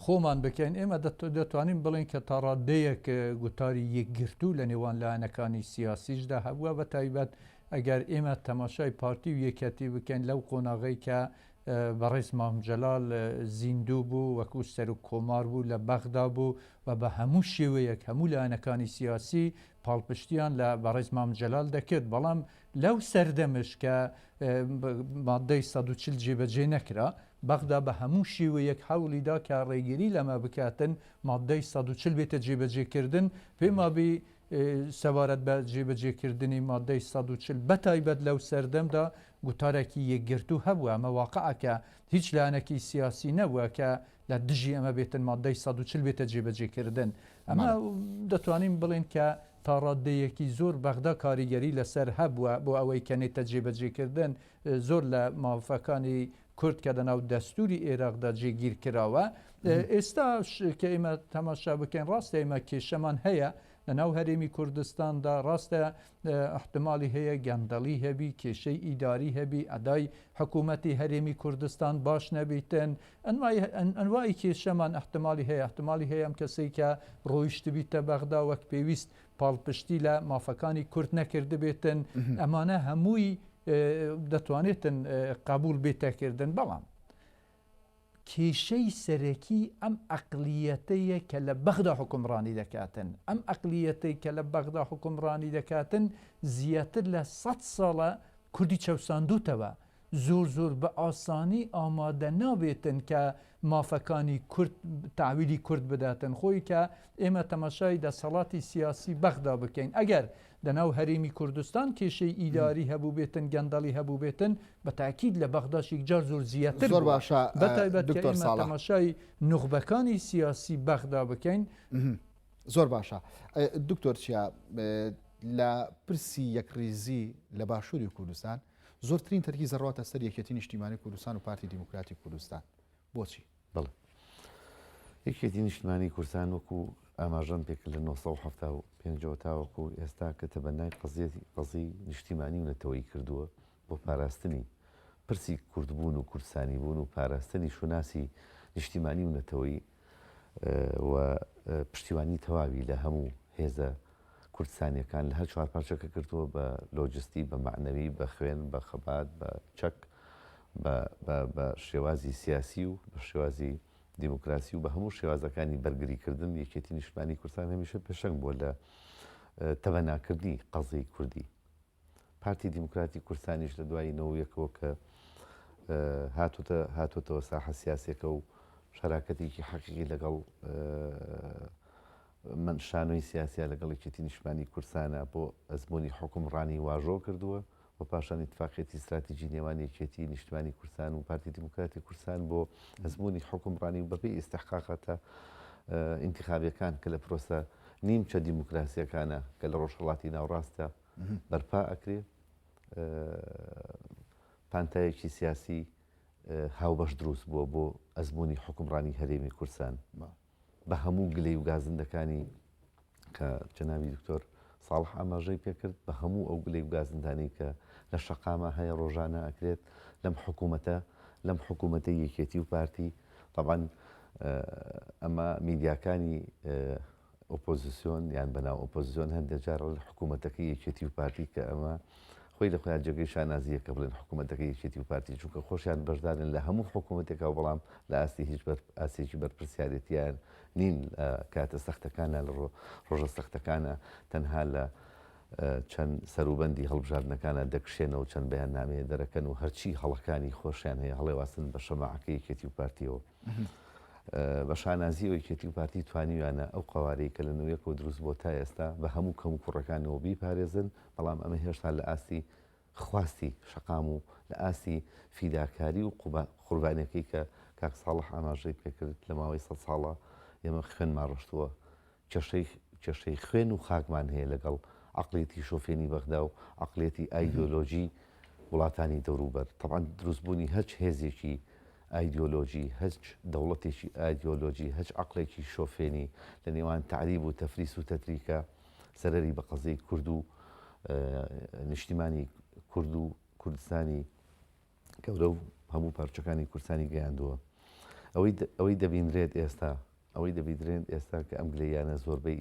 خۆمان بکەین ئێمە دەتوانین بڵێن کە تاڕادەیەک گوتاری یەکگرتوو لە نێوان لایەنەکانی سیاسیشدا هەبووە بە تایبەت ئەگەر ئێمە تەماشای پارتی و یەکەتی بکەین لەو قۆناغەی کە بەڕێز مام جەلال زیندوو بوو وەکو سەرۆک کۆمار بوو لە بەغدا بوو و بە هەموو شێوەیەک هەموو لایەنەکانی سیاسی پاڵپشتیان لە بەڕێز مام جەلال دەکرد بەڵام لەو سەردەمش کە ماددەی 140 جێبەجێ نەکرا، بەغدا بە هەموو شێوەیەک هەوڵی دا کە ڕێگری لەمە بکاتن ماددەی 140 بێتە جێبەجێکردن، پێم وابی سەبارەت بە جێبەجێکردنی ماددەی 140 بەتایبەت لەو سەردەمدا گوتارێکی یەکگرتوو هەبووە، ئەمە واقعەکە هیچ لایەنێکی سیاسی نەبووە کە لە دژی ئەمە بێتن ماددەی 140 بێتە جێبەجێکردن. ئەمە دەتوانین بڵێین کە تا ڕاددەیەکی زۆر بەغدا کاریگەری لەسەر هەبووە بۆ ئەوەی کە نێتە جێبەجێکردن زۆر لە مافەکانی کورد کە لەناو دەستوری ئێراقدا جێگیر کراوە. ئێستا کە ئێمە تەماشا بکەین ڕاستە ئێمە کێشەمان هەیە لەناو هەرێمی کوردستاندا، ڕاستە ئیحتمالی هەیە گەندەڵی هەبی، کێشەی ئیداری هەبی، ئەدای حکوومەتی هەرێمی کوردستان باش نەبیتن، ئەنوای کێشەمان ئیحتمالی هەیە، ئیحتمالی هەیە ئەم کەسەی کە ڕۆیشتبیتە بەغدا وەک پێویست پاڵپشتی لە مافەکانی کورد نەکردبێتن، ئەمانە هەمووی دەتوانێتن قبول بێتەکردن، بەڵام کێشەی سەرەکی ئەم ئەقلیەتەیە کە لە بەغدا حوکمڕانی دەکاتن، ئەم ئەقلیەتەی کە لە بەغدا حوکمڕانی دەکاتن زیاتر لە سەد ساڵە کوردی چەوساندوتەوە، زۆر زۆر بە ئاسانی ئامادە نابێتن کە مافەکانی کورد تەعویلی کورد بداتن، خۆی کە ئێمە تەماشای دەسەڵاتی سیاسی بەغدا بکەین ئەگەر لەناو هەرێمی کوردستان کێشەی ئیداری هەبووبێتن، گەندەڵی هەبووبێتن، بە تاکید لە بەغداش یەکجار زۆر زیاتر زۆر بووە. باشە بە تایبەت کە دکتۆر ئێمە ساڵح. تەماشای نوخبەکانی سیاسی بەغدا بکەین. زۆر باشە دکتۆر چیا، لە پرسی یەکڕیزی لە باشووری کوردستان زۆرترین تەرکیز دەڕواتە سەر یەکێتی نیشتیمانی کوردستان و پارتی دیموکراتی کوردستان، بۆچی؟ بەڵێ یەکێتی نیشتمانی کوردستان وەکو ئاماژەم پێکرد لە 975 ەوە تاوەکو ئێستا کە تەبەنای قەزیەتی قەزی نیشتیمانی و نەتەوەیی کردووە بۆ پاراستنی پرسی کوردبوون و کوردستانی بوون و پاراستنی شوناسی نیشتیمانی و نەتەوەیی و پشتیوانی تەواوی لە هەموو هێزە کوردستانیەکان لە هەر چوار پارچەکە کردووە بە لۆجستی، بە مەعنەوی، بە خوێن، بە خەبات، بە چەک، بە بە بە شێوازی سیاسی و بە شێوازی دیموکراسی و بە هەموو شێوازەکانی بەرگریکردن یەکێتی نیشتمانی کوردستان هەمیشە پێشەنگ بووە لە تەبەناکردنی قەزیەی کوردی. پارتی دیموکراتی کوردستانیش لە دوای نەوەیەکەوە کە هاتوتە هاتوتەوە ساحە سیاسەکە و شەراکەتێکی حەقیقی لەگەڵ من شانۆی سیاسیە لەگەڵ یەکێتی نیشتمانی کوردستانە بۆ ئەزموونی حوکمڕانی واژۆ کردووە و پاشان ئیتفاقیەتی ستراتیجی نێوان یەکێتی نیشتمانی کوردستان و پارتی دیموکراتی کوردستان بۆ ئەزموونی حوکمڕانی و بەپێی ئیستحقاقاتە ئینتخابیەکان کە لە پرۆسە نیمچە دیموکراسیەکانە کە لە ڕۆژهەڵاتی ناوڕاستە بەرپا ئەکرێ پانتایەکی سیاسی هاوبەش دروست بووە بۆ ئەزموونی حوکمڕانی هەرێمی کوردستان. بە هەموو گلەی و گازندەکانی کە جەنابی دکتۆر ساڵح ئاماژەی پێکرد، بە هەموو ئەو گلەی و گازندانەی کە لە شەقاما هەیە ڕۆژانە ئەکرێت لەم حکوومەتە، لەم حکوومەتەی یەکێتی و پارتی، تەبعەن ئەمە میدیاکانی ئۆپۆزیسیۆن یان بەناو ئۆپۆزیسیۆن هەندێک جار ئەڵێن حکوومەتەکەی یەکێتی و پارتی کە ئەمە خۆی لە خۆیان جێگەی شانازییە کە بڵێن حکوومەتەکەی یەکێتی و پارتی چونکە خۆشیان بەشدارن لە هەموو حکوومەتێکا و بەڵام لە ئاستی هیچ بەر ئاستێکی بەرپرسیارێتیان نین لە کاتە سەختەکانە لە ڕۆژە سەختەکانە تەنها لە چەند سەروبەندی هەڵبژاردنەکانە دەکشێنەوە چەند بەیاننامەیە دەرەکەن و هەرچی هەڵەکانی خۆشیان هەیە هەڵێواسن بە شەماعەکەی یەکێتی و پارتیەوە. بە شانازیەوە یەکێتی و پارتی توانیویانە ئەو قەوارەی کە لە نەوەیەکەوە دروست بووە تا ئێستا بە هەموو کەموکوڕەکانەوە بیپارێزن، بەڵام ئەمە هێشتا لە ئاستی خواستی شەقام و لە ئاستی فیداکاری و قوربانیەکەی کە کاک ساڵح ئاماژەی پێکرد لە ماوەی سەد ساڵە ئێمە خوێنمان ڕشتووە کێشەی کێشەی خوێن و خاکمان هەیە لەگەڵ عەقڵیەتی شۆفێنی بەغدا و عەقڵیەتی ئایدیۆلۆژی وڵاتانی دەوروبەر. تەبعەن دروستبوونی هەچ هێزێکی ئایدیۆلۆژی، هەچ دەوڵەتێکی ئایدیۆلۆژی، هەچ عەقڵێکی شۆفێنی لە نێوان تەعریب و تەفریس و تەتریکە زەرەری بە قەزیەی کورد و نیشتیمانی کورد و کوردستانی گەورە و هەموو پارچەکانی کوردستانی گەیاندووە. ئەوەی ئەوەی دەبینرێت ئێستا ئەوەی دەبیدرێت ئێستا کە ئەم گلەییانە زۆربەی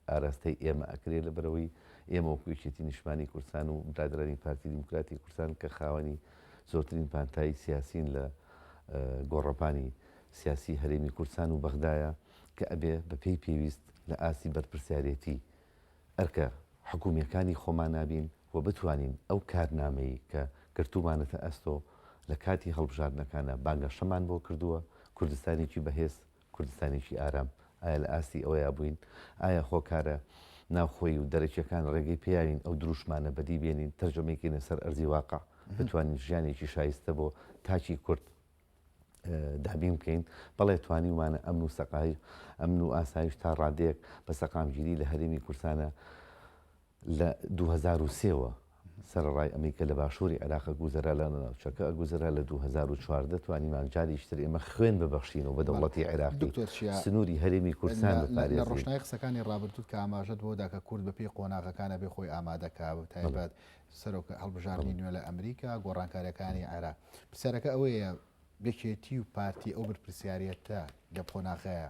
ئاراستەی ئێمە ئەکرێ لەبەرئەوەی ئێمە وەکو یەکێتی نیشتمانی کوردستان و برادەرانی پارتی دیموکراتی کوردستان کە خاوەنی زۆرترین پانتایی سیاسین لە گۆڕەپانی سیاسی هەرێمی کوردستان و بەغدایە کە ئەبێ بە پێی پێویست لە ئاستی بەرپرسیارێتی ئەرکە حکومییەکانی خۆمانا بین و بتوانین ئەو کارنامەی کە گرتوومانەتە ئەستۆ لە کاتی هەڵبژاردنەکانا بانگەشەمان بۆ کردووە، کوردستانێکی بەهێز، کوردستانێکی ئارام، ئایا لە ئاستی ئەوەیا بووین؟ ئایا هۆکارە ناوخۆیی و دەرەکییەکان ڕێگەی پێیاوین ئەو دروشمانە بەدی بێنین، تەرجەمەی کەینە سەر ئەرزی واقع، بتوانین ژیانێکی شایستە بۆ تاکی کورد دابین بکەین؟ بەڵێ توانیومانە ئەمن و سەقای ئەمن و ئاسایش تا ڕادەیەک بە سەقامگیری لە هەرێمی کوردستانە لە 2003 وە سەرەڕای ئەمەی کە لە باشووری عێراق ئەگوزەرا لە ناوچەکە ئەگوزەرا لە 2014 توانیمان جارێکی تر ئێمە خوێن ببەخشینەوە بە دەوڵەتی عێراقی دکتۆر چیا سنووری هەرێمی کوردستان لە لە بپارێزین. ڕۆشنایی قسەکانی ڕابردووت کە ئاماژەت بەوە دا کە کورد بەپێی قۆناغەکان ئەبێ خۆی ئامادە کا بە تایبەت سەرۆک هەڵبژاردنی نوێ لە ئەمریکا، گۆڕانکارییەکانی عێراق. پرسیارەکە ئەوەیە یەکێتی و پارتی ئەو بەرپرسیاریەتە لەم قۆناغەیە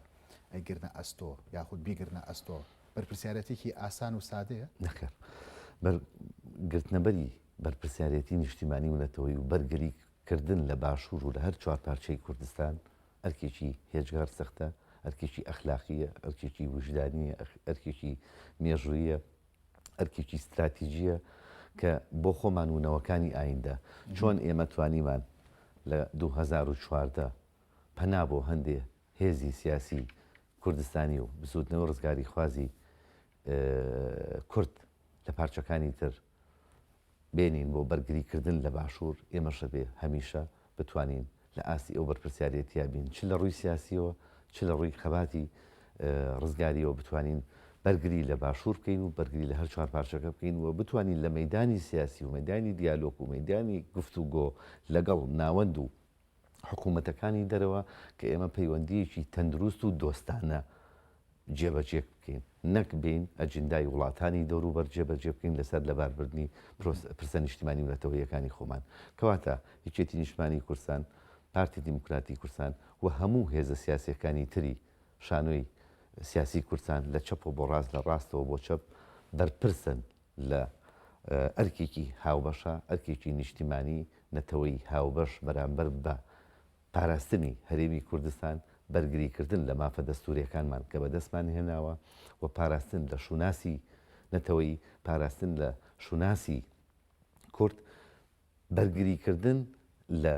ئەیگرنە ئەستۆ یاخود بیگرنە ئەستۆ بەرپرسیارەتێکی ئاسان و سادەیە؟ نەخێر. بەر گرتنەبەری بەرپرسیارێتی نیشتیمانی و نەتەوەیی و بەرگری کردن لە باشوور و لە هەر چوارپارچەی کوردستان ئەرکێکی هێجگار سەختە، ئەرکێکی ئەخلاقییە، ئەرکێکی ویژدانییە، ئەرکێکی مێژووییە. ئەرکێکی ستراتیجییە کە بۆ خۆمان و نەوەکانی ئایندە، چۆن ئێمە توانیمان لە 2014 پەنا بۆ هەندێ هێزی سیاسی کوردستانی و بزووتنەوەی ڕزگاریخوازی کورد لە پارچەکانی تر بێنین بۆ بەرگری کردن لە باشوور، ئێمەش ئەبێ هەمیشە بتوانین لە ئاستی ئەو بەرپرسیارێتیە بین چ لە ڕووی سیاسیەوە چ لە ڕووی خەباتی ڕزگاریەوە بتوانین بەرگری لە باشوور بکەین و بەرگری لە هەر چوار پارچەکە بکەین و بتوانین لە مەیدانی سیاسی و مەیدانی دیالۆک و مەیدانی گفتوگۆ لەگەڵ ناوەند و حکوومەتەکانی دەرەوە کە ئێمە پەیوەندییەکی تەندروست و دۆستانە جێبەجێ بکەین نەک بێین ئەجندای وڵاتانی دەوروبەر جێبەجێ بکەین لەسەر لەباربردنی پرسە نیشتمانی و نەتەوەیەکانی خۆمان. کەواتە یەکێتی نیشتمانی کوردستان، پارتی دیموکراتی کوردستان و هەموو هێزە سیاسیەکانی تری شانۆی سیاسی کوردستان لە چەپەوە بۆ ڕاست لە ڕاستەوە بۆ چەپ بەرپرسن لە ئەرکێکی هاوبەشە، ئەرکێکی نیشتیمانی نەتەوەیی هاوبەش بەرامبەر بە پاراستنی هەرێمی کوردستان، بەرگریکردن لە مافە دەستوورییەکانمان کە بەدەستمان هێناوە و پاراستن لە شوناسی نەتەوەیی، پاراستن لە شوناسی کورد، بەرگریکردن لە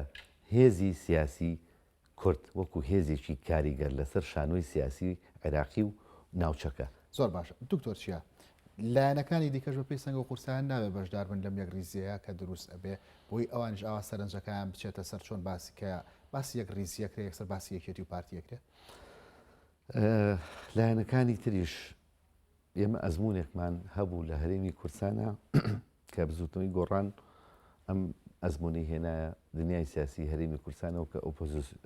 هێزی سیاسی کورد وەکو هێزێکی کاریگەر لەسەر شانۆی سیاسی عێراقی و ناوچەکە. زۆر باشە دکتۆر چیا لایەنەکانی دیکەش بە پێی سەنگ و قورسایان نابێ بەشدار بن لەم یەکڕیزیەیە کە دروست ئەبێ بۆی ئەوانیش ئاوا سەرنجەکەیان بچێتە سەر چۆن باسی کە باسی یەکڕیزی ئەکرێ یەکسەر باسی یەکێتی و پارتی ئەکرێ؟ لایەنەکانی تریش ئێمە ئەزمونێکمان هەبوو لە هەرێمی کوردستانە کە بزوتنەوەی گۆڕان ئەم ئەزمونەی هێنایە دنیای سیاسی هەرێمی کوردستانەوە کە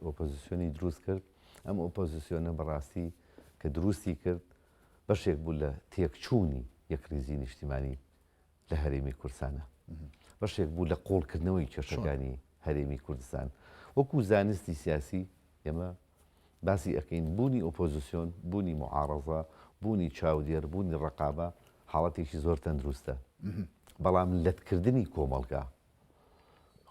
ئۆپۆزیسیۆنی دروست کرد ئەم ئۆپۆزیسیۆنە بەڕاستی کە دروستی کرد بەشێک بوو لە تێکچوونی یەکریزی نیشتیمانی لە هەرێمی کوردستانە بەشێک بوو لە قوڵکردنەوەی کێشەکانی هەرێمی کوردستان وەکو زانستی سیاسی ئێمە باسی ئەکەین بوونی ئۆپۆزیسیۆن، بوونی موعارەزە، بوونی چاودێر، بوونی ڕەقابە حاڵەتێکی زۆر تەندروستە. بەڵام لەتکردنی کۆمەڵگا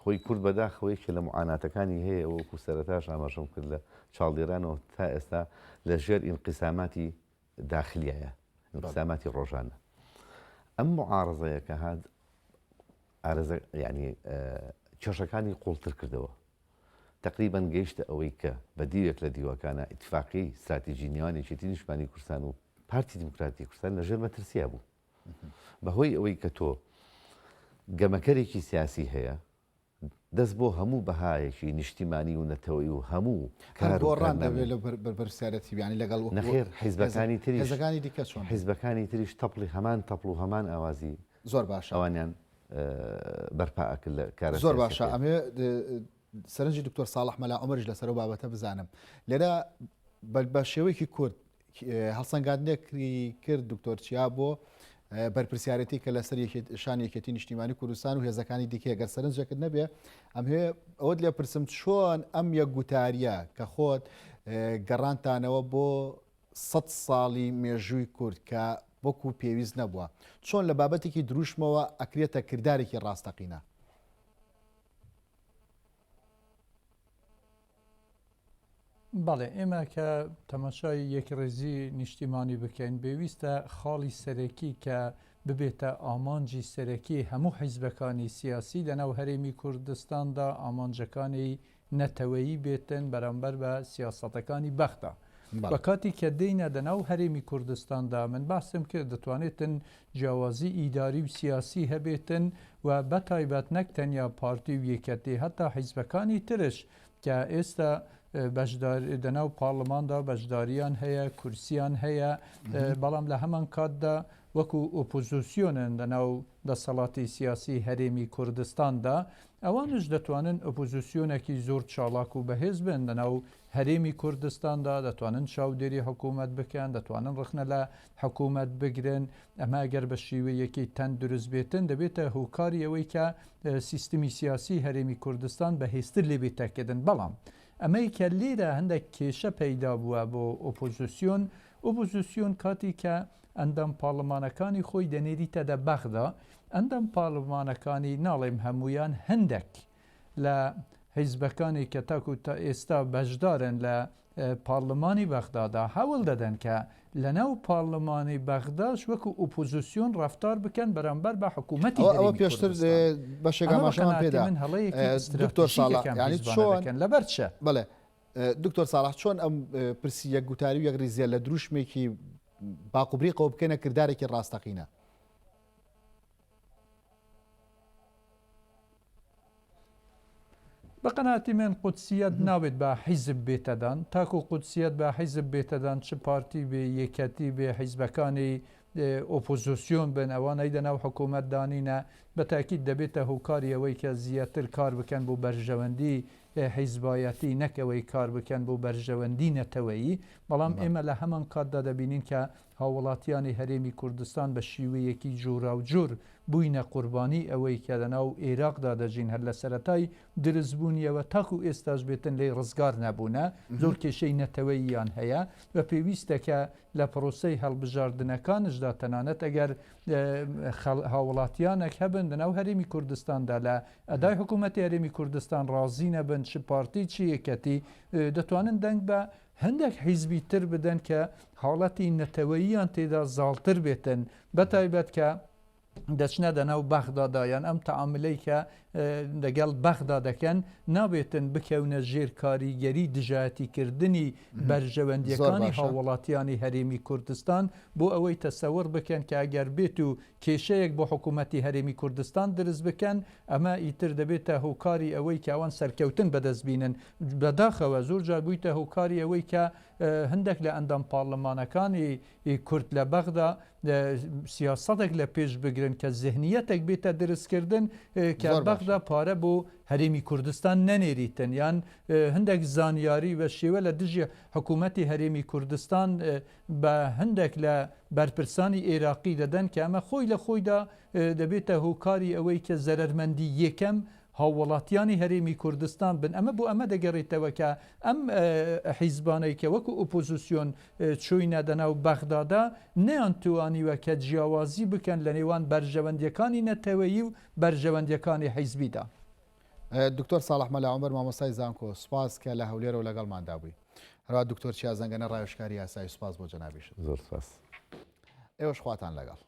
خۆی کورد بەداخەوە یەکێ لە معاناتەکانی هەیە وەکو سەرەتاش ئاماژەم کرد لە چاڵدێرانەوە تا ئێستا لە ژێر ئینقیساماتی داخلیایە ئینقیساماتی ڕۆژانە ئەم معارەزەیە کە هات ئارەزە یعنی کێشەکانی قوڵتر کردەوە تەقریبەن گەیشتە ئەوەی کە بە دیوێک لە دیوەکانا ئیتفاقیەی ستراتیجی نێوان یەکێتی نیشتمانی کوردستان و پارتی دیموکراتی کوردستان لە ژێر مەترسیا بوو. بە هۆی ئەوەی کە تۆ گەمەکەرێکی سیاسی هەیە دەست بۆ هەموو بەهایەکی نیشتیمانی و نەتەوەی و هەموو هەر کار و گۆڕان دەبێ کارنامەی لە بەرپرسیارەتی یانی لەگەڵ وەکو نەخێر حیزبەکانی تریش هێزەکانی دیکە چۆن؟ حیزبەکانی تریش تەپڵی هەمان تەپڵ و هەمان ئاوازی زۆر باشە. ئەوانیان بەرپا ئەکرد لە کارە زۆر باشە سیاسیەکەیان. ئەمەوێ سەرنجی دکتۆر ساڵح مەلا عومەریش لەسەر ئەو بابەتە بزانم. لێرە بە شێوەیەکی کورت هەڵسەنگاندنێکی کرد دکتۆر چیا بۆ بەرپرسیارەتی کە لەسەر شان یەکێتی نیشتیمانی کوردستان و هێزەکانی دیکە گەر سەرنجێکت نەبێ ئەمهێ ئەوەت لێ پرسم چۆن ئەم یەک گوتاریە کە خۆت گەڕانتانەوە بۆ سەد ساڵی مێژووی کورد کە وەکو پێویست نەبووە، چۆن لە بابەتێکی دروشمەوە ئەکرێتە کردارێکی ڕاستەقینە؟ بەڵێ، ئێمە کە تەماشای یەکڕیزی نیشتیمانی بکەین، پێویستە خاڵی سەرەکی کە ببێتە ئامانجی سەرەکی هەموو حیزبەکانی سیاسی لەناو هەرێمی کوردستاندا، ئامانجەکانی نەتەوەیی بێتن بەرامبەر بە سیاسەتەکانی بەغدا. و کاتی کە دێینە دەناو هەرێمی کوردستاندا من باسم کرد دەتوانێتن جیاوازی ئیداری و سیاسی هەبێتن و بەتایبەت نەک تەنیا پارتی و یەکەتی هەتا حیزبەکانی ترش کە ئێستا بەشدار دەناو پارلماندا بەشداریان هەیە کورسیان هەیە بەڵام لە هەمان کاتدا وەکو ئۆپۆزیسیۆنن لەناو دەسەڵاتی سیاسی هەرێمی کوردستاندا، ئەوانش دەتوانن ئۆپۆزیسیۆنێکی زۆر چاڵاک و بەهێز بن لەناو هەرێمی کوردستاندا، دەتوانن چاودێری حکوومەت بکەن، دەتوانن ڕەخنە لە حکوومەت بگرن، ئەمە ئەگەر بە شیوەیەکی تەندروست بێتن دەبێتە هۆکاری ئەوەی کە سیستمی سیاسی هەرێمی کوردستان بەهێزتر لێ بێتەکردن، بەڵام ئەمەی کە لێرە هەندێک کێشە پەیدا بووە بۆ ئۆپۆزیسیۆن، ئۆپۆزیسیۆن کاتی کە ئەندام پارلمانەکانی خۆی دەنێریتە دە بەغدا، ئەندام پارلمانەکانی ناڵێم هەموویان هەندەک لە حیزبەکانی کە تاکو تا ئێستا بەشدارن لە پارلمانی بەغدادا هەوڵ دەدەن کە لەناو پارلمانی بەغداش وەکو ئۆپۆزیسیۆن ڕەفتار بکەن بەرامبەر بە حکوومەتی ئەوە هەرێمی پێشتر کوردستان. بەشێک ئەمە بە ئاماژەمان قەناعەتی پێدا من هەڵەیەکی دکتۆر ئیستراتیژیکە ساڵح کە ئەم یانی حیزبانە چۆن دەکەن لەبەر چ؟ بەڵێ دکتۆر ساڵح چۆن ئەم پرسی یەکگوتاری و یەکڕیزیە لە دروشمێکی باقوبریقەوە بکەینە کردارێکی ڕاستەقینە؟ بە قەناعەتی من قودسیەت نابێت بە حیزب بێتەدان، تاکو قودسیەت بە حیزب بێتەدان چ پارتی بێ یەکەتی بێ حیزبەکانی ئۆپۆزۆسیۆن بن ئەوانەی لەناو حکوومەت دانینە بە تاکید دەبێتە هۆکاری ئەوەی کە زیاتر کار بکەن بۆ بەرژەوەندی حیزبایەتی نەک ئەوەی کار بکەن بۆ بەرژەوەندی نەتەوەیی، بەڵام ئێمە لە هەمان کاتدا دەبینین کە هاووڵاتیانی هەرێمی کوردستان بە شیوەیەکی جۆراوجۆر بووینە قوربانی ئەوەی کە لەناو ئێراقدا دەژین هەر لە سەرەتای دروستبوونیەوە تاکو ئێستاش بێتن لێی ڕزگار نەبوونە، زۆر کێشەی نەتەوەییان هەیە و پێویستە کە لە پرۆسەی هەڵبژاردنەکانشدا تەنانەت ئەگەر هاووڵاتیانێک هەبن لەناو هەرێمی کوردستاندا لە ئەدای حکوومەتی هەرێمی کوردستان ڕازی نەبن چ پارتی چ یەکەتی دەتوانن دەنگ بە هەندێک حیزبی تر بدەن کە حاڵەتی نەتەوەییان تێدا زاڵتر بێتن بە تایبەت کە دەچنە دەناو بەغدادا یان ئەم تەعاملەی کە لەگەڵ بەغدا دەکەن نابێتن بکەونە ژێر کاریگەری دژایەتیکردنی بەرژەوەندیەکانی هاووڵاتیانی هەرێمی کوردستان بۆ ئەوەی تەسەور بکەن کە ئەگەر بێت و کێشەیەک بۆ حکوومەتی هەرێمی کوردستان درست بکەن ئەمە ئیتر دەبێتە هۆکاری ئەوەی کە ئەوان سەرکەوتن بەدەست بینن. بەداخەوە زۆر جار بوویتە هۆکاری ئەوەی کە هەندێک لە ئەندام پارلمانەکانی کورد لە بەغدا سیاسەتێک لە پێش بگرن کە زهنیەتێک بێتە درستکردن کە بەغدا پارە بۆ هەرێمی کوردستان نەنێریتن یان هەندێک زانیاری بە شێوە لە دژی حکوومەتی هەرێمی کوردستان بە هەندێک لە بەرپرسانی ئێراقی دەدەن کە ئەمە خۆی لە خۆیدا دەبێتە هۆکاری ئەوەی کە زەرەرمەندی یەکەم هاووڵاتیانی هەرێمی کوردستان بن، ئەمە بۆ ئەمە دەگەرێتەوە کە ئەم حیزبانەی کە وەکو ئۆپۆزیسیۆن چووینە دەناو بەغدادا نەیانتوانیوە کە جیاوازی بکەن لە نێوان بەرژەوەندیەکانی نەتەوەیی و بەرژەوەندیەکانی حیزبیدا. دکتۆر ساڵح مەلا عومەر مامۆستای زانکۆ سوپاس کە لە هەولێرەوە لەگەڵماندا بووی. هەروەها دکتۆر چیا زەنگەنە ڕاوێژکاری یاسایی سوپاس بۆ جەنابیشت. زۆر سوپاس. ئێوەش خواتان لەگەڵ.